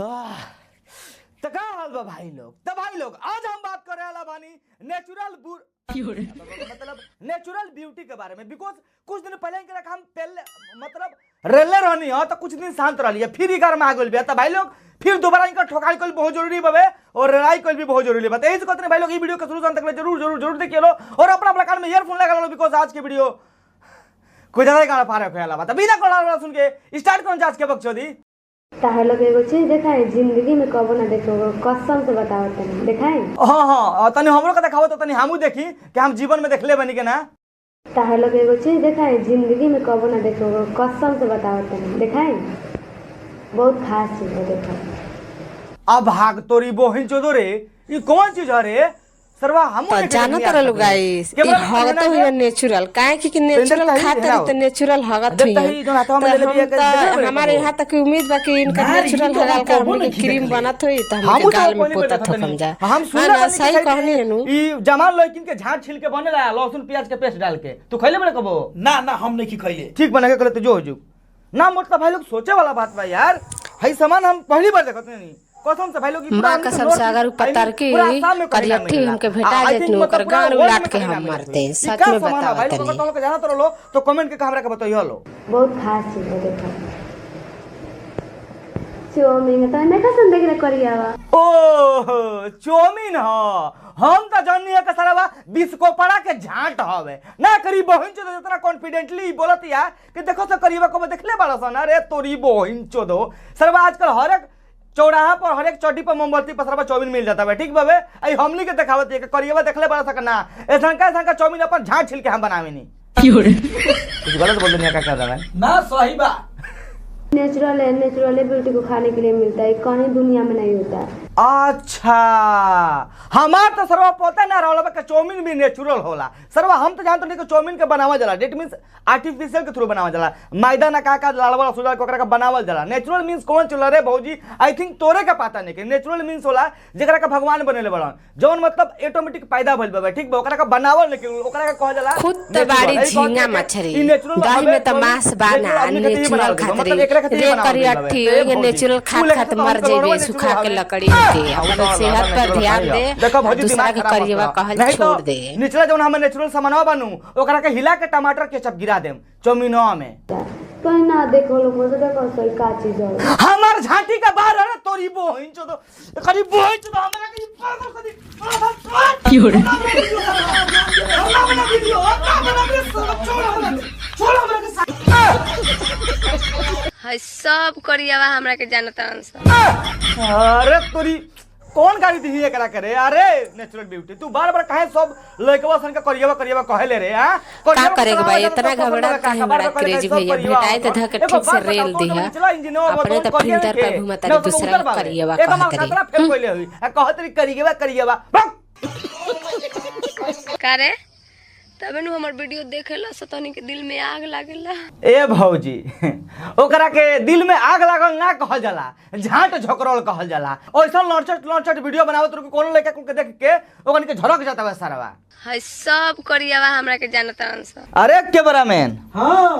तो का हाल बा भाई लोग। तो भाई लोग आज हम बात करे वाला बानी नेचुरल मतलब नेचुरल ब्यूटी के बारे में। Because कुछ दिन पहले इनके हम पहले मतलब रेले रहनी हो तो कुछ दिन शांत रही फिर गर्म आ गइल बा। तो भाई लोग फिर दोबारा इनका ठोकाई कल बहुत जरूरी बावे और लड़ाई कल भी बहुत जरूरी बा। तो यही कहते हैं भाई लोग, ये वीडियो के शुरू से अंत तक जरूर जरूर जरूर देखिए लो और अपना अपना कान में ईयरफोन लगा लो। Because आज की वीडियो कोई ज्यादा गाना फारक होला बा। बिना कोला सुन के स्टार्ट कौन आज के बकचोदी। ताहे लोग एगो चीज देखाए जिंदगी में कबो ना देखो, कसम से बताओ तनी देखाए। हां हां तनी हमरो के देखाओ तो तनी हमू देखी कि हम जीवन में देखले बनी के ना। ताहे लोग एगो चीज देखाए जिंदगी में कबो ना देखो, कसम से बताओ तनी देखाए, बहुत खास चीज है देखो। अब भाग तोरी बोहिन चोदो रे, ई कौन चीज है रे सरवा? हम जानत रहलु गाइस, ई हगत हुई नेचुरल काहे कि नेचुरल खातिर त नेचुरल हगत हुई। हमारे यहां तक उम्मीद बा कि इनका नेचुरल हगाल का हमनी के क्रीम बनत हुई त हमके गाल में पोतत हम जा। हम सुनले सही कहनी है नु, ई जमाल लइकिन के झाड़ छिल के बनेला लहसुन प्याज के पेस्ट डाल के। तू खइले बड़े कबो? ना ना हम नहीं खइले। ठीक बना के करे तो जो हो जु ना। मतलब भाई लोग सोचे वाला बात बा यार, हई सामान हम पहली बार देखत नहीं कसम से भाई लोग। मां कसम से अगर उ पतर की करियठी हमके भेटा जेत नु ओकर गान उलाट के हम मारते। सच में बताओ भाई लोग, तुम लोग के जानत रहो तो कमेंट के हमरा के बताइयो लो। बहुत खास चीज है देखो चौमिन, तो नहीं कसम देख रे करियावा। ओह चौमिन ह, हम त जाननी है के सारा बिस्कोपड़ा के झांट हवे ना करी बहिन चोदो। इतना कॉन्फिडेंटली बोलत या कि देखो तो करीबा को देखले बाड़ा सन। अरे तोरी बहिन चोदो सरवा आजकल हर एक चौराहा पर हर एक चौटी पर मोमबत्ती पर सरवा चौमिन मिल जाता है। ठीक बाबे, आई हमनी के देखावत है कि करिएवा देखले बड़ा सक ना। ऐसा का चौमिन अपन झाड़ छिल के हम बनावे नहीं। कुछ गलत बोल दुनिया का कर रहा है ना? सही बा। नेचुरल है, नेचुरल ब्यूटी को खाने के लिए मिलता है, कहीं दुनिया में नहीं होता। अच्छा हमार तो सरवा पता ना रहला बा कि चौमिन भी नेचुरल होला। सरवा हम तो जानत नहीं कि चौमिन के बनावल जाला, that means artificial के थ्रू बनावल जाला, मैदा ना का का लालवा सुजा के ओकरा के बनावल जाला। नेचुरल मींस कौन चल रे भौजी? I think तोरे का पता नहीं कि नेचुरल मींस होला जेकरा के भगवान बनेले बड़न, जौन मतलब ऑटोमेटिक पैदा भइल बा। ठीक बा, ओकरा के बनावल नहीं, ओकरा के कहल जाला। खुद त बाड़ी झींगा मछरी दही में त मांस बाना नेचुरल खातिर रे करियठी ओए नेचुरल खात खात मर जेबे सुखा के लकड़ी के। अपन सेहत पर ध्यान दे, दूसरा के करिएवा कहल छोड़ दे। निचला जौन हम नेचुरल सामानवा बनू ओकरा के हिला के टमाटर केचप गिरा देम चौमिनवा में। कहीं ना देखो लोग से देखो सही का चीज है। हमार झांटी के बाहर अरे तोरी बहिन चोदो करी बहिन चोदो हमरा के पागल करी क्यों ना बना वीडियो ना बना छोड़ हमरा, छोड़ हमरा के है सब करिएवा हमरा के जानत आंसर। अरे तोरी कौन गाड़ी दी एकरा करे? अरे नेचुरल ब्यूटी तू बार बार काहे सब लइकवा सन के करिएवा करिएवा कहेले रे? हां का करेगा भाई, इतना घबरा काहे बड़ा क्रेजी भैया भेटाए त धक ठीक से रेल दिहा। अपने त फिल्टर पर घुमता रे दूसरा के करिएवा कहत रे। खतरा फेल कइले होई आ कहत रे करिएवा करिएवा करे तबे नु हमर वीडियो देखेला सतनी के दिल में आग लागेला। ए भौजी ओकरा के दिल में आग लागल ना कहल जाला, झांट झकरल कहल जाला। ऐसा लौचट लौचट वीडियो बनावत रह कोनो लड़का कुल के देख के ओकन के झरक जाता बा सारवा। है सब करिएवा हमरा के जानत आंसर। अरे कैमरामैन हां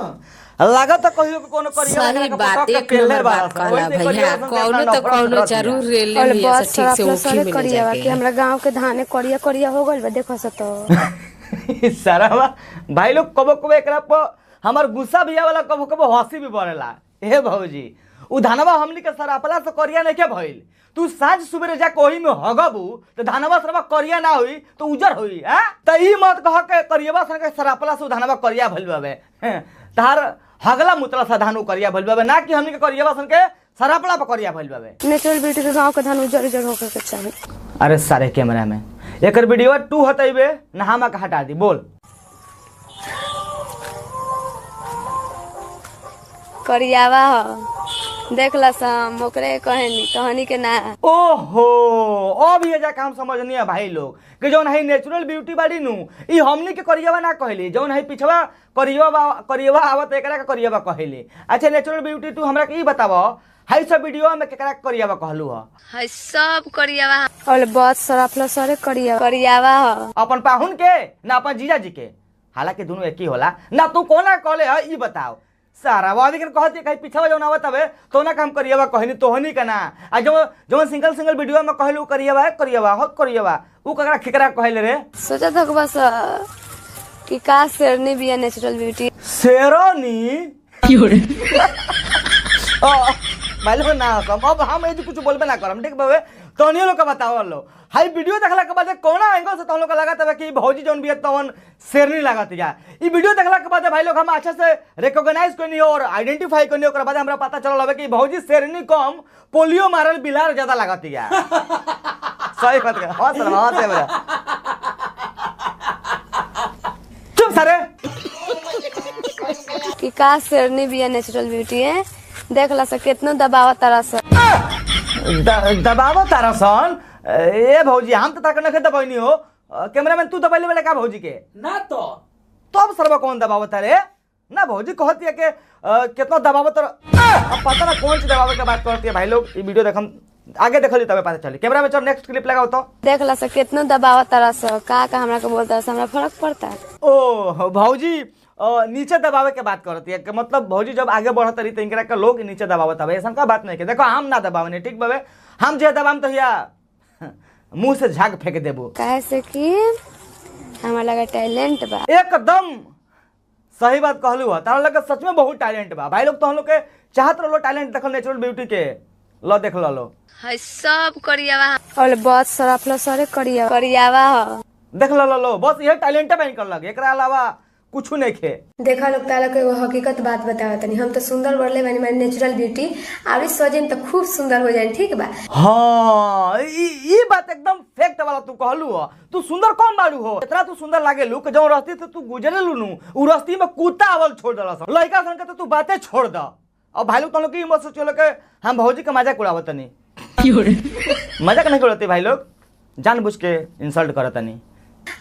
लागत कहियो के कोनो करिएवा सही बात एक नंबर बात कहला भैया, कोनो त कोनो जरूर रेल लिया ठीक से ओखी में करिएवा कि हमरा गांव के धाने करिया करिया हो गइल बा देखो स तो। सारा भाई लोग कबो कबो एकरा पर हमार गुस्सा भी आवेला, कबो कबो हंसी भी बढ़ेला। हे भौजी उ धानवा हमनी के सरापला से करिया नहीं के भइल, तू साँझ सुबेरे जा कोही में हगबू तो धानवा सरवा करिया ना होई तो उजर होई। हां त ई मत कह के करियवा सन के सरापला से उ धानवा करिया भइल बाबे। तार हगला मुतला सा धान उ करिया भइल बाबे, ना कि हमनी के करियवा सन के सरापला पर करिया भइल बाबे। नेचुरल ब्यूटी के गांव के धान उजर उजर होके के चाही। अरे सारे कैमरा में एकर वीडियो 2 हटैबे ना हम के हटा दी बोल। करियावा हो देखला सम ओकरे कहनी तहनी के ना। ओहो अब ये जा काम समझनी है भाई लोग कि जौन है नेचुरल ब्यूटी बाड़ी नु ई हमनी के करियावा ना कहली, जौन है पिछवा करियावा करियावा आवत एकरा के करियावा कहली। अच्छा नेचुरल ब्यूटी तू हमरा के ई बताव हाई सब वीडियो में केकरा करियावा कहलू ह? है सब करियावा और बहुत सराफला सारे करियावा करियावा हो अपन पाहुन के ना अपन जीजा जी के, हालांकि दोनों एक ही होला ना। तू कोना कहले ह ई बताओ? सारा वो के कहत कहीं पीछा जौन आवत हवे तो ना काम करिएवा कहनी तोहनी का ना आ जो जो सिंगल सिंगल वीडियो में कहलू करिएवा करिएवा हो करिएवा उ ककरा खिकरा कहले रे। सोचा था बस कि का शेरनी भी है नेचुरल ब्यूटी। शेरनी भाई लोग ना हम अब हम ये कुछ बोलबे ना करम ठीक बावे। तोहनी लोग के बतावल लो हाई वीडियो देखला के बाद कोना एंगल से तोहन लोग के लागत हवे कि भौजी जौन भी है तवन शेरनी लागत या। ई वीडियो देखला के बाद भाई लोग हम अच्छा से रिकॉग्नाइज करनी और आइडेंटिफाई करनी, ओकरा बाद हमरा पता चलल हवे कि भौजी शेरनी कम पोलियो मारल बिलार ज्यादा लागत या। सही बात है। हां सर हां से बड़ा चुप सारे कि का शेरनी भी है नेचुरल ब्यूटी है। देख ला सके कितना दबाव तारा सन दबाव तारा सन। ए भौजी हम तो ताक नखे दबाइनी हो, कैमरामैन तू दबाइले वाले का भौजी के ना तो तब सरवा कौन दबावत रे ना भौजी कहती है कि कितना दबावत। अब पता ना कौन सी दबावे के बात करती है भाई लोग। ये वीडियो देखम आगे देखली तबे पता चली। कैमरा में चल नेक्स्ट क्लिप लगाओ तो देख ला सके कितना दबाव तारा सन का का हमरा के बोलता है हमरा फर्क पड़ता है। ओ भौजी नीचे दबावे के बात करती है कि मतलब भौजी जब आगे बढ़त रही तो इनकरा के लोग नीचे दबावत हवे, ऐसा का बात नहीं के। देखो हम ना दबावनी ठीक बावे, हम जे दबाम तो हिया मुंह से झाग फेंक देबो। काहे से कि हमरा लगा टैलेंट बा। एकदम सही बात कहलू हो, तारा लगा सच में बहुत टैलेंट बा भाई लोग। तो हम लोग के चाहत रहो टैलेंट देखल नेचुरल ब्यूटी के ल देख लो है सब करियावा और बहुत सारा प्लस सारे करियावा करियावा हो देख लो लो बस यह टैलेंट बन कर लगे, एकरा अलावा कुछ नहीं खे। देखा लोग ताला के एगो हकीकत बात बतावत तनी, हम तो सुंदर बढ़ले बानी माने नेचुरल ब्यूटी आरी सजन तो खूब सुंदर हो जाए ठीक बा। हां ई बात एकदम फैक्ट वाला तू कहलू हो। तू सुंदर कौन बाड़ू हो, इतना तू सुंदर लागेलू कि जौन रहती तो तू गुजरेलू नु उ रस्ती में कुत्ता आवल छोड़ दलस लइका सन के तो तू बातें छोड़ द। और भाई लोग तो लोग की मत सोचो के हम भौजी के मजाक उड़ावत तनी, मजाक नहीं उड़ाते भाई लोग, जानबूझ के इंसल्ट करत तनी।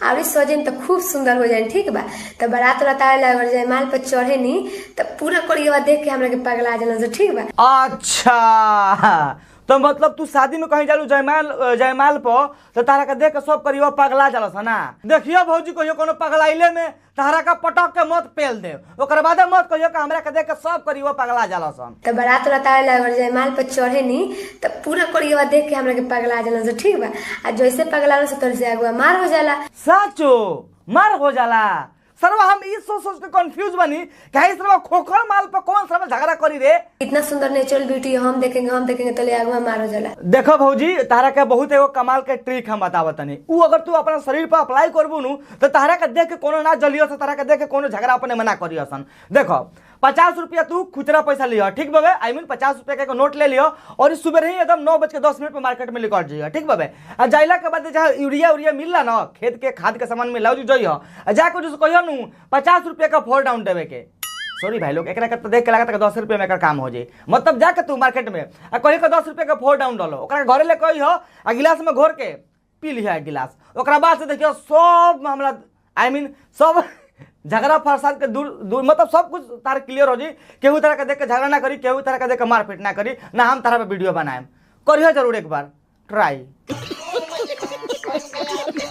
आरी सजन तो खूब सुंदर हो जाए ठीक बा। तो बारात उरात आवे अगर जयमाल पर चढ़े नी तो पूरा करिएवा देख के हमरा के पगला जलन से ठीक बा। अच्छा तो मतलब तू शादी में कहीं जालू जयमाल जयमाल पर तो तारा के देख के सब करियो पगला जलस ना। देखियो भौजी कहियो कोनो पगलाइले में तारा का पटक के मत पेल दे, ओकर बाद मत कहियो कि हमरा के देख के सब करियो पगला जलस। तो बारात उरात आवे अगर जयमाल पर चढ़े नी तो पूरा करिएवा देख के हमरा के पगला जलन से ठीक बा। आ जैसे पगला से तोर से अगुआ मार हो जाला। साचो मार हो जाला सरवा। हम ई सोच सोच के कंफ्यूज बनी काहे सरवा खोखर माल पर कौन सरवा झगड़ा करी रे। इतना सुंदर नेचुरल ब्यूटी हम देखेंगे तो ले आगवा मार हो जाला। देखो भौजी तारा के बहुत एगो कमाल के ट्रिक हम बतावत तनी, उ अगर तू अपना शरीर पर अप्लाई करबू नु तो तारा के देख के कोनो ना जलियो से तारा के देख के कोनो झगड़ा अपने मना करियो सन। देखो 50 रुपया तू खुचरा पैसा लियो ठीक बाबे, I mean 50 रुपया के नोट ले लियो और सुबह ही एकदम 9:10 पर मार्केट में निकल जाइयो ठीक बाबे। आ जाइला के बाद जहाँ यूरिया उरिया मिलला ना खेत के खाद के सामान मिला जो जइयो आ जाके जो कहियो नु 50 रुपया का 4 डाउन देवे के। सॉरी भाई लोग एकरा के तो देख के लागत 10 रुपया में एकर काम हो जाई, मतलब जाके तू मार्केट में आ कहियो के 10 रुपया का 4 डाउन डालो, ओकरा घरे ले कहियो आ गिलास में घोर के पी लिहा एक गिलास, ओकरा बाद से देखियो सब मामला I mean सब झगड़ा फसाद के दूर दूर मतलब सब कुछ तार क्लियर हो जी। केहू तरह के देख के झगड़ा ना करी, केहू तरह के देख के मारपीट ना करी, ना हम तारा पे वीडियो बनाएम। करियो जरूर एक बार ट्राई।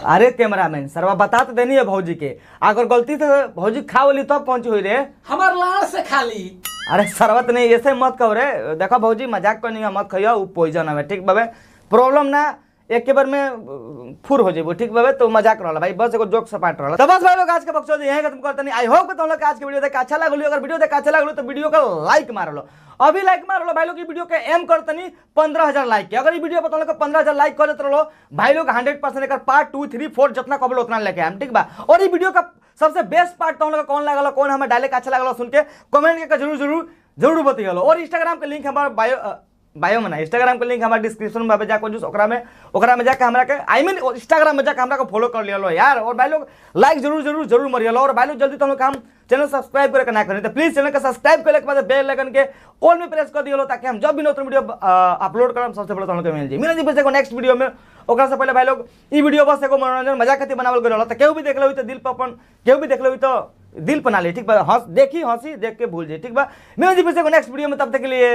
अरे कैमरामैन सरवा बता तो देनी है भौजी के, अगर गलती से भौजी खा बोली तब कौन चीज हुई रे हमार लाड़ से खाली। अरे सरवत नहीं ऐसे मत कहो रे, देखो भौजी मजाक करनी है मत खइयो, उ पॉइजन है ठीक बाबे, प्रॉब्लम ना एक के बार में फुर हो जेबो ठीक बाबे, तो मजाक रहला भाई, बस एगो जोक सपाट रहला। तो बस भाई लोग आज के बक्सो यहीं खत्म करते नहीं। I hope कि तुम लोग आज के वीडियो देख अच्छा लागल, अगर वीडियो देख अच्छा लागल तो वीडियो का लाइक मार लो, अभी लाइक मार लो भाई लोग। वीडियो के एम करतनी 15,000 लाइक के, अगर ये वीडियो पर तुम लोग 15,000 लाइक कर देते रहो भाई लोग 100% एकर पार्ट 2 3 4 जितना कबलो उतना लेके आएम ठीक बा। और ये वीडियो का सबसे बेस्ट पार्ट तुम लोग कौन लागल, कौन हमें डाले का अच्छा लागल सुन के कमेंट के जरूर जरूर जरूर बतइयो। और इंस्टाग्राम के लिंक हमारा बायो में ना, इंस्टाग्राम के लिंक हमारे डिस्क्रिप्शन में जाकर जो ओकरा में जाकर हमरा के I mean Instagram में जाकर हमरा को फॉलो कर लिया यार। और भाई लोग लाइक जरूर जरूर जरूर मरियल। और भाई लोग जल्दी तो हम लोग हम चैनल सब्सक्राइब करे ना करें तो प्लीज चैनल का सब्सक्राइब करे के बाद बेल आइकन के ऑल में प्रेस कर दियो ताकि हम जब भी नया वीडियो अपलोड करम सबसे पहले तुम लोग के मिल जाए। मिल जी फिर नेक्स्ट वीडियो में। ओकरा से पहले भाई लोग ई वीडियो बस एगो मनोरंजन मजाक खातिर बनावल गेल रहल, त केहू भी देख लेबी तो दिल पर अपन केहू भी देख लेबी तो दिल बना ले ठीक बा, हंस देखी हंसी देख के भूल जाए ठीक बा। मिल जी फिर नेक्स्ट वीडियो में, तब तक के लिए।